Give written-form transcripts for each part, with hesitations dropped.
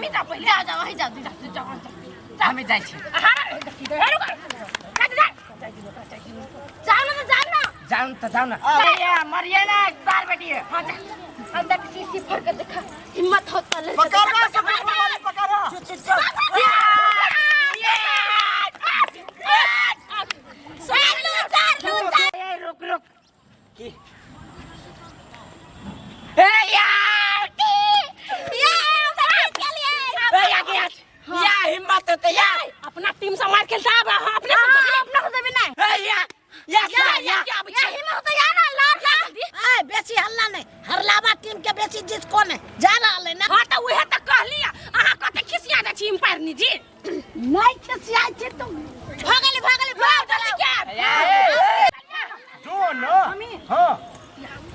अहीं जाओ पहिले। जाओ जाओ, वही जाओ, जाओ जाओ, जाओ। हमें जाइ छी। हाँ, देखी, हे रुक। जा, जा। जाओ ना तो जाओ ना। जाउन त जाउन। ए मरिए ना सार बेटी। हाँ, जा। अंदर किसी सी फर के देखा हिम्मत हो तो ले। पकड़ रहा सब वाले पकड़ रहा। चुप चुप चुप। चार लो, चार लो, चार। ए रुक रुक की ए यार ये उधर के लिए। ए आगे आ या हिम्मत होते यार। अपना टीम से मार खेलता है, हाँ, अपने से हाँ, अपना खुद भी नहीं। ए या या सार या या हिम्मत हो तो या ना लार लार। ए बेसी हल्ला नहीं, हरलावा टीम के बेसी जीत कौन है जा रहल है ना। हाँ तो उहे तो कहली, अहाँ कते खिसिया जाइ छी एम्पायरनी जी। नहीं खिसिया छी तू। भागली भागली भाग जल्दी के। जो ना। हां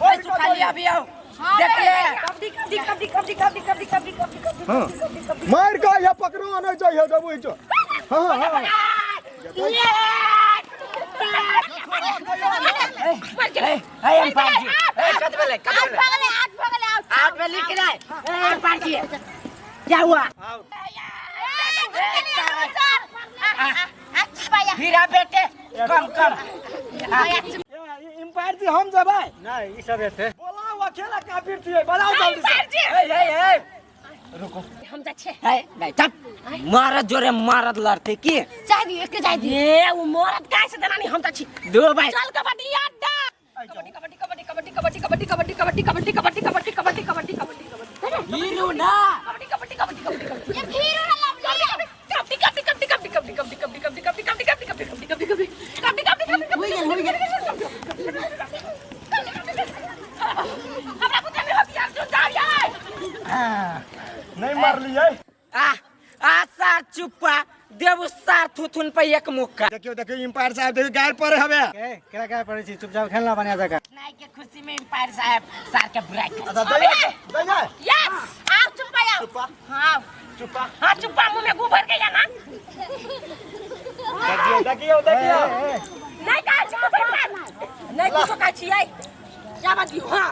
ओए सुखाली अभी आओ देख ले। कबड्डी कबड्डी कबड्डी कबड्डी कबड्डी कबड्डी कबड्डी कबड्डी। हां मार का या पकड़ो नहीं चाहिए जब वही जो। हां हां ए ए एम्पायर जी ए कत बेले कत आठ बेले भागले, आठ भागले, आठ। आउट में लिख रहा है। ए एम्पायर जी क्या हुआ? हीरा बेटे कम कम। एम्पायर जी हम जबै नहीं ई सब हेतै। बोलाओ अकेला काफिर छियै, बोलाओ जल्दी से। एम्पायर जी ए ए ए रुको, हम जाइ छियै। ए नहीं तब मारत जोरे मारत लड़ते की चाय दी, एक चाय दी। ए उ मरद काहे से देना नहीं, हम जाइ छी। दो भाई चल कबड्डी अड्डा। कबड्डी कबड्डी कबड्डी कबड्डी कबड्डी कबड्डी कबड्डी कबड्डी कबड्डी कबड्डी कबड्डी कबड्डी कबड्डी कबड्डी हीरो ना। कबड्डी कबड्डी कबड्डी कबड्डी कबड्डी ये भीड़ ना लग। कबड्डी कबड्डी कबड्डी कबड्डी कबड्डी कबड्डी कबड्डी कबड्डी कबड्डी कबड्डी कबड्डी कबड्डी कबड्डी कबड्डी कबड्डी कबड्डी कबड्डी। हमरा बुते में हथियार जो जा यार। नहीं मार लियै। आ आ सार चुप्पा देबू सार थुथुन पे एक मुक्का। देखियो देखियो एम्पायर साहब देखियो गायर पर हवे। ए केरा गाय पड़ै छी, चुपचाप खेलना बढ़िया जगह। नहीं के खुशी में एम्पायर साहब सार के बुराई कर। अच्छा दैया दैया। यस आओ चुप्पा आओ। चुप्पा हाँ चुप्पा। हां चुप्पा मुंह में गु भर के या ना। देखियो देखियो देखियो। नहीं का छी कुछ नहीं कुछ का छी आई क्या बात दियो। हां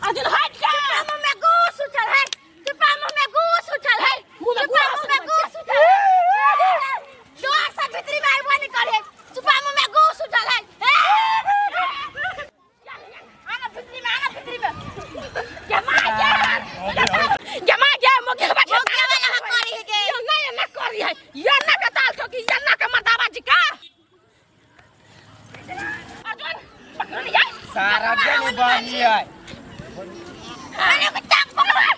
अर्जुन हट जा। चुप्पा मुंह में गूस उछल है। चुप्पा मुंह में गूस उछल है। मुंह में चुप्पा गूस मुंह में गूस उछल है। जोर से भीतरी में आइबो नहीं करे। चुप्पा मुंह में गूस उछल है। आना भीतरी में, आना भीतरी में। जमा जा जमा जा मोके बा मोके वाला हम करी है के। ये ना ये ना करी है ये ना के ताल ठोकी ये ना के मर्दाबा जी का। अर्जुन पकड़ लिया सारा दिन बानी है। अरे को टांग पकड़।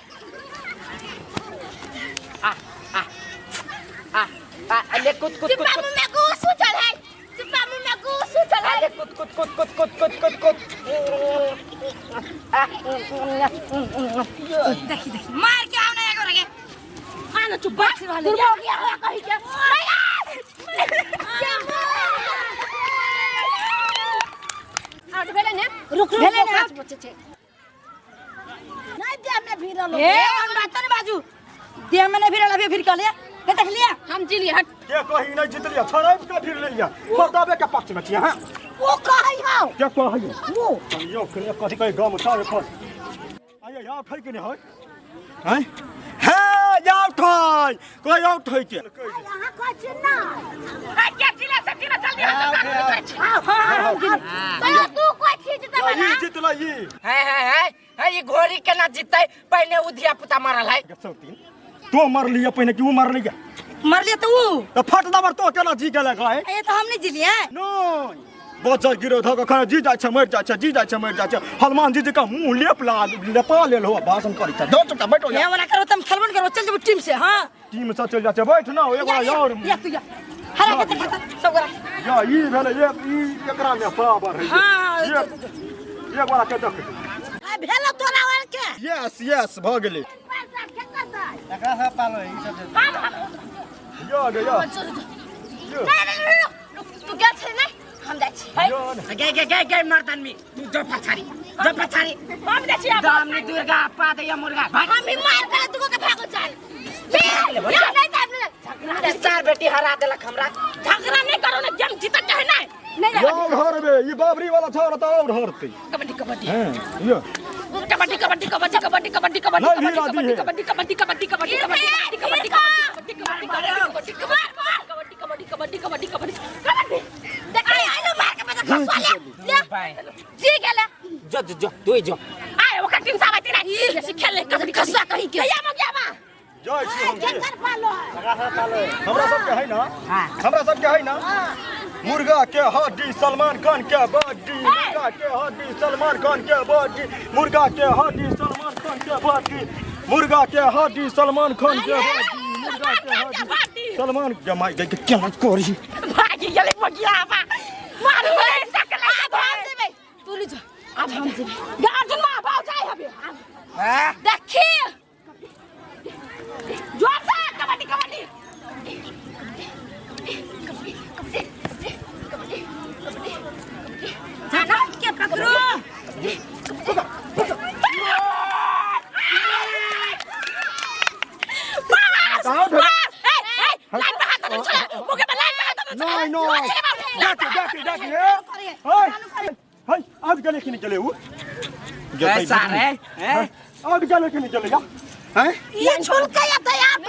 आ आ आ आ ले कुत कुत कुत चुप्पा मुंह में गूस उछल है। चुप्पा मुंह में गूस उछल है। अरे कुत कुत कुत कुत कुत कुत कुत कुत। देखी देखी मार के आओ ना एगो रगे। आना चुप बैठ रहले। दुर्गा हो गया हो कहीं के। आउट भेलै ने। रुक रुक भेलै ने। पाँच बचे छे। नहीं देह में भिड़ल हो। ए हम बात नहीं बाजू, देह में नहीं भिड़ल अभी फिर कहलिए नहीं देखलिए हम जिलिए हट। के कही नहीं जीतलिया छड़ाई के फिर लिया मर्दाबे के पक्ष में छी। हां वो कहै हौ के कहै वो यो के कथि कही गम उठावे खस आये या उठै के नहीं है हैं हे या उठै कोई या उठै के अहाँ कहै छी ना। आ क्या जिला से जिला जल्दी हम तो कानून करै छी। हां हां तो तू कोई चीज तो या बना। ई जितला ई है है है है ये घोड़ी केना जीतै पहले उ धिया पुता मरल है। सौतीन तो मर लिया पहिने कि उ मर लिया? मर लिया तो उ तो फट दबर तो केना जी गेलक है? ए तो हम नहीं जिलिए। नहीं बजर गिरो धक खा जी जाइ छै मरि जाइ छै जी जाइ छै मरि जाइ छै। हनुमान जी जी का मुंह लेप ला लेपा लेल हो भाषण करै छै। दो चुपचाप बैठो ये वाला करो तुम खेलबो न करो, चल जाबो टीम से। हां टीम से चल जाइ छै बैठ ना एक बार और या तू या हरा के देखा सब गोरा या ई भेलै एक ई एकरा में पावर है। हां एक बार के देख आ भेलो तोरा वाल के। यस यस भ गेलै। एकरा सब पालो ई सब यो गे यो नहीं नहीं नहीं रुक तू गेल छै नहीं हम जाइ छी। यो गे गे गे गे मर्दन में तू जो पछाड़ी जो पछाड़ी हम जाइ छी आब। दामनी दुर्गा पा दे मुर्गा भाग। हम भी मार के तू के भागो चल। ये नहीं जाब नहीं। चार बेटी हरा देलक हमरा। झगड़ा नहीं करो ना गेम जीतत चाहे नहीं नहीं और हरबे ई बाबरी वाला छोरा त और हरतै। कबड्डी कबड्डी हां यो कबड्डी कबड्डी कबड्डी कबड्डी कबड्डी कबड्डी कबड्डी नहीं भिड़ा दी है। कबड्डी कबड्डी कबड्डी कबड्डी कबड्डी कबड्डी कबड्डी कबड्डी कबड्डी कबड्डी कबड्डी कबड्डी कबड्डी कबड्डी। देखा आइलो मार के बजा खसवा ले ले जी गेले। जो जो जो तू जो आए ओकर टीम सब आती नहीं जैसे खेल ले कबड्डी खसवा कहीं के या मगिया बा जाइ छी हम के। केकर पालो है? एकरा सब पालो है। हमरा सबके है ना, हमरा सबके है ना। मुर्गा के हड्डी सलमान खान के बॉडी, मुर्गा के हड्डी सलमान खान के बॉडी, मुर्गा के हड्डी सलमान खान के बॉडी, मुर्गा के हड्डी सलमान खान के बॉडी, मुर्गा के हड्डी सलमान जमाई के केना करी भागी गेलै मगिया बा मारू रे सकला। आब हम जेबै, तू ली जो, आब हम जेबै। गार्जियन मां बाव जाय हबे। हां देखी जोर से कबड्डी कबड्डी। जाना के पकड़ो। आउट हो। ए ए लाइन पे हाथ नहीं चला, मुके पे लाइन पे हाथ नहीं चला। नहीं नहीं, डाकी डाकी डाकी। हे हे आज गेले कि नहीं गेले उ? ऐसा रे हैं? आज गेले कि नहीं गेले या हैं? ये छुल के या तैयार तो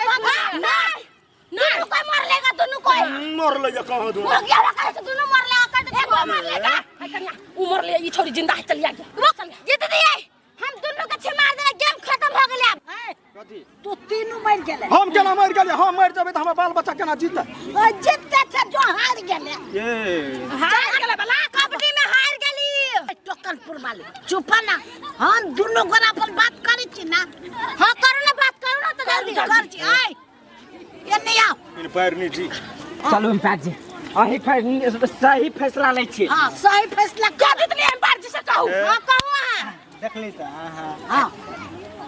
नहीं दोनों कोई मर लेगा, दोनों कोई मरले या कहाँ दू? हो गया कहे से दोनों मर लेगा कर दे एगो मर लेगा। है कन्या उमर ले ई छोरी जिंदा है चलिया गया। वो जीत दिए हम दोनों के छे मार देना, गेम खत्म हो गेलै अब। तू तीनों मर गेले। हम केना मरि गेलियै? हम मरि जेबै तऽ हमर बाल बच्चा केना जीतै? जीतते छै जो हार गेले। ये हार गेलै बला कबड्डी में हार गेली। टोकनपुर वाले चुप ना, हम दोनों गोरा पर बात करै छी ना। हां करू ना बात, करू ना तो जल्दी कर छी। आय ये नहीं आओ इन पैर नहीं जी। चलू एम्पायर जी, अही सही फैसला लै छी। हां सही फैसला कर जितने एम्पायर जी से कहू। हां कहू अहाँ। देख ली तऽ अहाँ। हां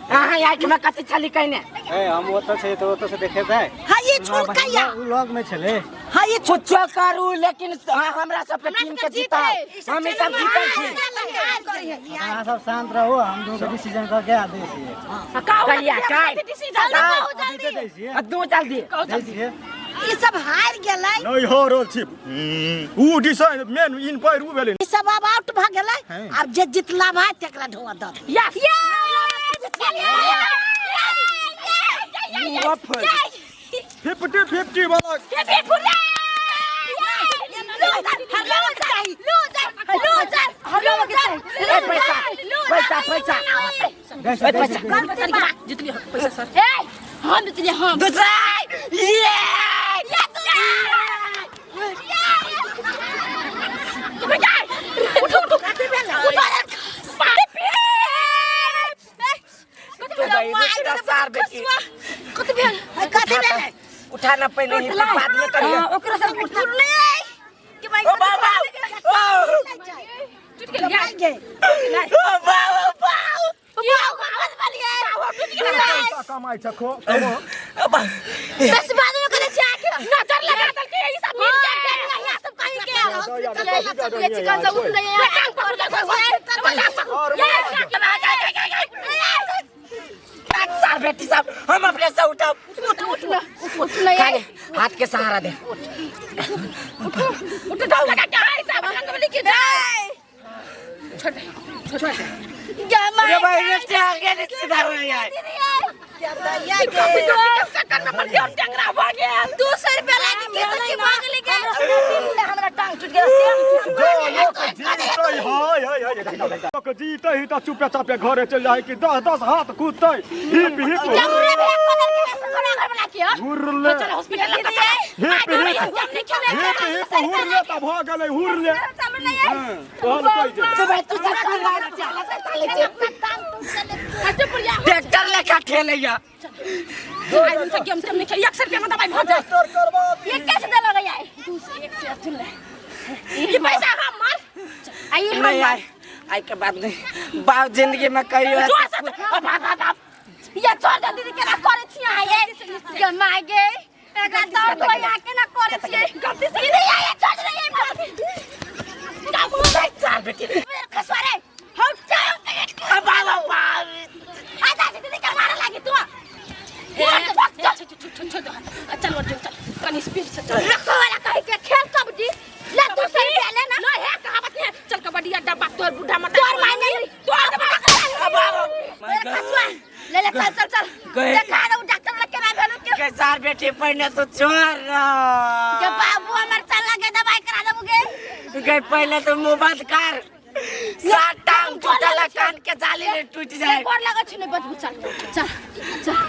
अहाँ आँखि में कथी छली कहने? ए हम ओतऽ छै तऽ ओतऽ से देखेतै। हां ये छुल के या उ लग में छलै। हां ये कुछो करू लेकिन हमरा सबके टीम के जीताओ, हम सब जीतल छी। अहाँ सब शांत रहू, हम दू के डिसीजन करके आ दै छियै। कहिया काल्हि डिसीजन अभी दै छियै, आ दू जल्दी दै छियै। ई सब हार गेलै। नहीं हो रहल छी उ डिसाइड मेन इन पैर उ भेलै। ई सब अब आउट भ गेलै। आब जे जितला भाई तकरा ढोआ द। यस फिफ्टी फिफ्टी वाला। पैसा पैसा पैसा पैसा जितली पैसा सर। ए हम जितली, हम दूसरा ये उठो उठो कथी भेल? कथी भेलै? उठाना पहिले ही बाद में करिए। ओकरा सब उठले के भाई ओ बाबा ओ टूट गेल मार गे। ओ बाबा बाबा पैसा कमाइ छ खो कमो। दस बाद में करे छी आके नजर लगा दल के ई सब मिल के यहाँ सब कहीं के हॉस्पिटल ये चिकन सब उठ रहे हैं। सार बेटी साहब हम अपने से उठाओ। उठ उठ ना उठ नहीं खाली हाथ के सहारा दे। उठ उठ लगा क्या है सब रंग में लिखी जाए। छोड़ दे छोड़ दे। अरे भाई रे आगे नहीं सीधा हो यार। क्या दैया गे। चक्कर में पड़ गया टेंगरा भ गेल। 200 रुपया लागी के तो भाग ले गए। हमरा टांग टूट गेल सेम। जो लोक जीतै हाय हाय हाय लोक जीतै तऽ चुपे चापे घरे चलि जाइ कि 10 10 हाथ कूदतै हिप हिप जमरे भी कदर के घर घर बना के हुरले चल हॉस्पिटल लग चल। हिप हिप हिप हिप हुरले तऽ भऽ गेलै हुरले। चलू नहीं है कहलकै जे तो भाई तू सब ट्रैक्टर लेखा ठेलैया। आई उनसे गेम तेम नहीं खेल, 100 रुपया में दवाई भर जाए। डॉक्टर करवा दी। ये कैसे दे लगा यार? 200 एक से सुन ले ये पैसा हम मार आई नहीं आई आई के बाद नहीं बाप जिंदगी में कहियो जोर से अब अब अब अब ये छोड़ दे दीदी केना करे छी अहाँ ये गे my गे एकरा दर्द होय अहाँ केना करे छियै गलती से दीदी ये छोड़ दे ये चार बेटी खसवा रे हम चाहो अब अब अब आ जा दीदी के मारे लागी तू चल अर्जुन चल कनी स्पीड से चल। रखो वाला कहि के खेल कबड्डी ले तू सही रुपया ले ना नहीं है कहावत नहीं है। चल कबड्डी अड्डा बात तोर बुढ़ा मत तोर माय नहीं तोर अब चल चल चल गए। देखा दे डॉक्टर वाला केना भेलो के के सार बेटी पहले तो छोड़ ना। के बाबू हमर चल लगे दवाई करा देबू गे गए पहले तो मुंह बंद कर सात टांग टूटल कान के जाली ने टूट जाए गोर लगै छै ने बचबू चल चल चल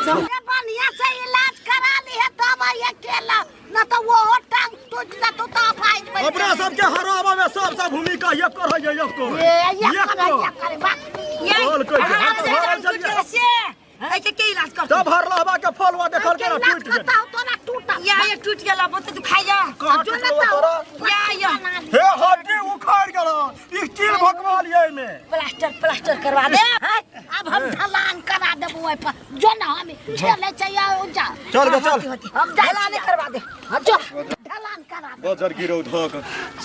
चल ये बढ़िया से इलाज करा ली है तब ये केला न तो वो टांग टूट जतो तो अपाहिज बन अपना सबके हराबा में सबसे भूमिका एकर है एकर ये ये करे ये करे बा बोल कोई के हाथ भरल चलिए से ऐ के के इलाज कर तब हरलाबा के फलवा देखल के ना इलाज टूट गेल करता हो तोरा टूटा या ये टूट गेला बहुत दुखाई जा कहाँ जो टूटलो न तोरा या या हे हड्डी उखाड़ गेल स्टील भकवा लिए एमे प्लास्टर प्लास्टर करवा दे हैं? अब हम ढलान करा देबो ओइ पर जो ना हम चले चाहिए ओ जा चल गे चल हम जा ढलान करवा दे हाँ, जो ढलान करा दे बजर गिरौ धक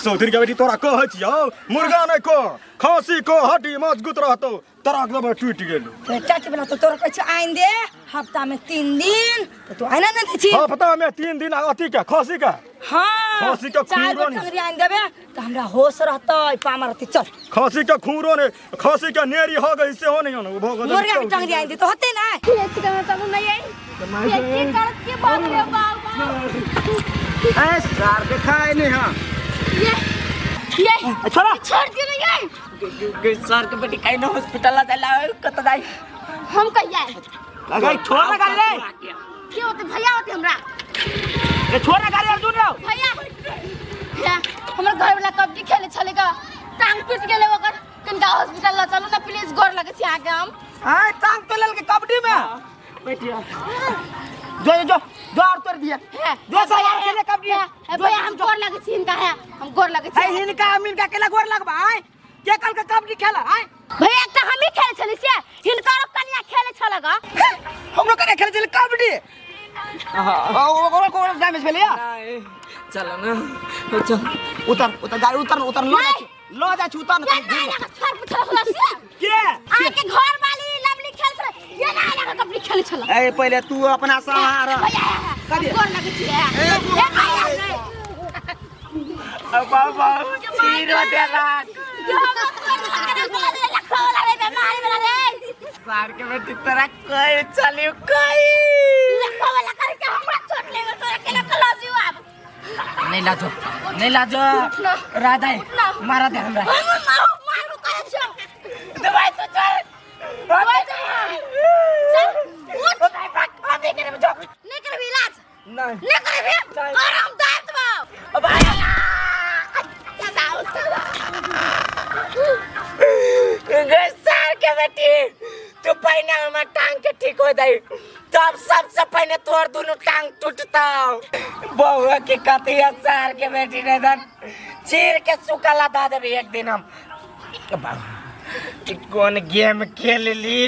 सौधरी के बेटी तोरा कहै छियौ मुर्गा नहि को खांसी को हड्डी मजबूत रहतौ तोरा एकदम टूटि गेल चाची बना तो तोरा कहै छै आइन दे हफ्ता में 3 दिन तो तू आइना नहीं दै छी। हफ्ता में 3 दिन अथी के खांसी के हाँ खांसी के चार गो खूरो नहीं। टंगरी आइन देबे तो हमरा होश रहतै पामा रहतै। चल। खांसी के खूरो ने खांसी के नेरी हो गई से हो नहीं हो भऽ गेल। मुर्गा के टंगरी आइन दे तो होतै ना। ये चिकन तब नहीं आई ये की करत के बाप रे बाप। ए सार देखाय नहीं हां। ये ये छोड़ा। छोड़ दियो नहीं आई। गे सर के बेटी कहीं ना हॉस्पिटल ला जाला कत जाई। हम कहिया? अरे छोड़ ना गाड़ी रे। के होते भैया होते हमरा। ए छोड़ ना गाड़ी अर्जुन राव। भैया भैया, हमर घर वाला कबड्डी खेले छले का टांग टूट गेले ओकर, कनिका हॉस्पिटल ल चलू ना प्लीज, गोर लगे छी अहाँके हम। हां, टांग तो लल के कबड्डी में। बेटिया। जो जो जो और तोड़ दिया। है जो सवार खेले कबड्डी। है भैया, हम गोर लगे छी हिनका, है हम गोर लगे छी। ए हिनका हम हिनका केला गोर लगबा आय के कल के कबड्डी खेला आय? भैया, एकटा हमही खेले छली से हिनकर कनिया खेले छल गा। हमरो कने खेले छले कबड्डी आ ओकरो कोन डैमेज भेलै या? नहीं, चलो ना चल। उतर उतर गाड़ी उतर उतर लो जा लो जा छी उतर। ये ना लगा छोड़ पुछल छल से। के? अहाँके घर वाली लवली खेल छल, ये ना लगा कबड्डी खेले छल। ए पहिले तू अपना सहारा भैया हम करिए। गोर लगे छी ए भैया। अब बाबा चीरो देला। सार के बेटी तोरा कोई चलियो कोई नहीं लाजो नहीं लाजो राधा मारा दे हमरा दवाई तो चल नहीं। अब आया गे सार के बेटी, तू पहले हमर टांग के ठीक हो जाई तब सबसे पहले तोर दोनों टांग टूटता। बउआ के कथिया सार के बेटी ने धन चीर के सुकला दा देबे एक दिन हम। बाबा, ई कौन गेम खेल ली?